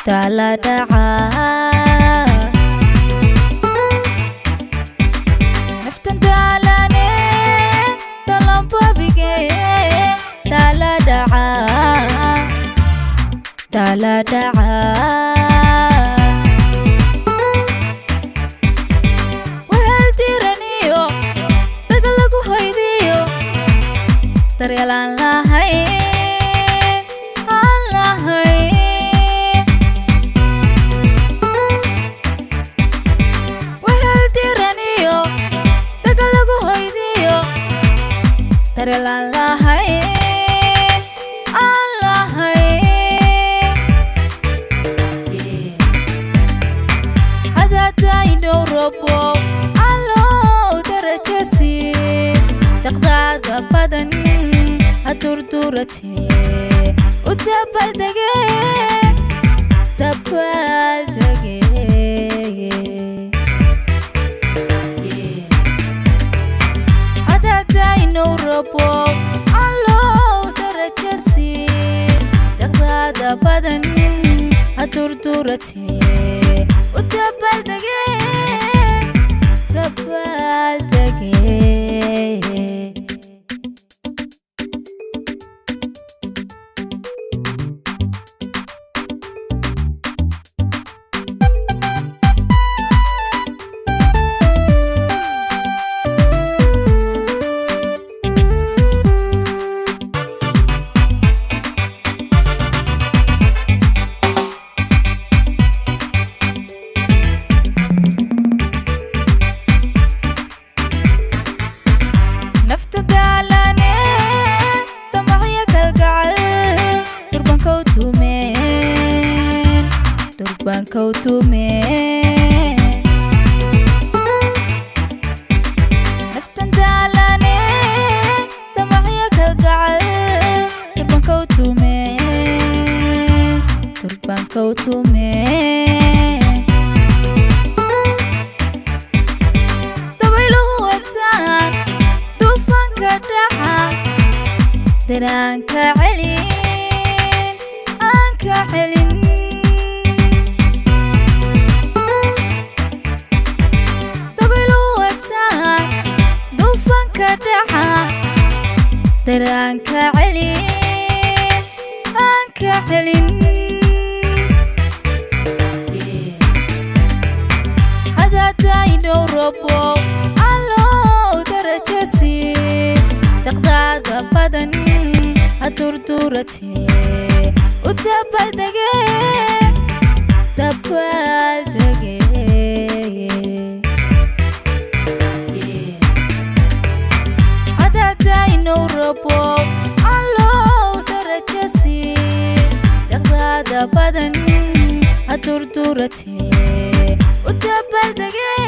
Dala dhaca naftan daalane dalambabige dala dhaca dala dhaca wehel tiraniyo dagal lagu hoydiyo daryeel aan lahayn aan lahayn wehel tiraniyo dagal lagu hoydiyo daryeel aan lahayn aan lahayn hadaadayno robo allow darajasi taqdaada badan ha durdurate u dabaaldege dabaaldege hadaadayno robo allow darajasi taqdaada badan ha durdurate u dabaaldege dabaaldege. Nafta daalane damacyo kalgacal durbaankow tumeen durbaankow tumeen naftan daalane damacyo kalgacal durbaankow tumeen durbaankow tumeen dabayluhu wataan duufaanka dhaca diraanka celin aan ka celin dabayluhu wataan duufaanka dhaca diraanka celin aan ka celin hadaadayno robo allow darajasi taqdaada badan ha durdurate u dabaaldege dabaaldege hadaadayno robo allow darajasi taqdaada badan ha durdurate u dabaaldege.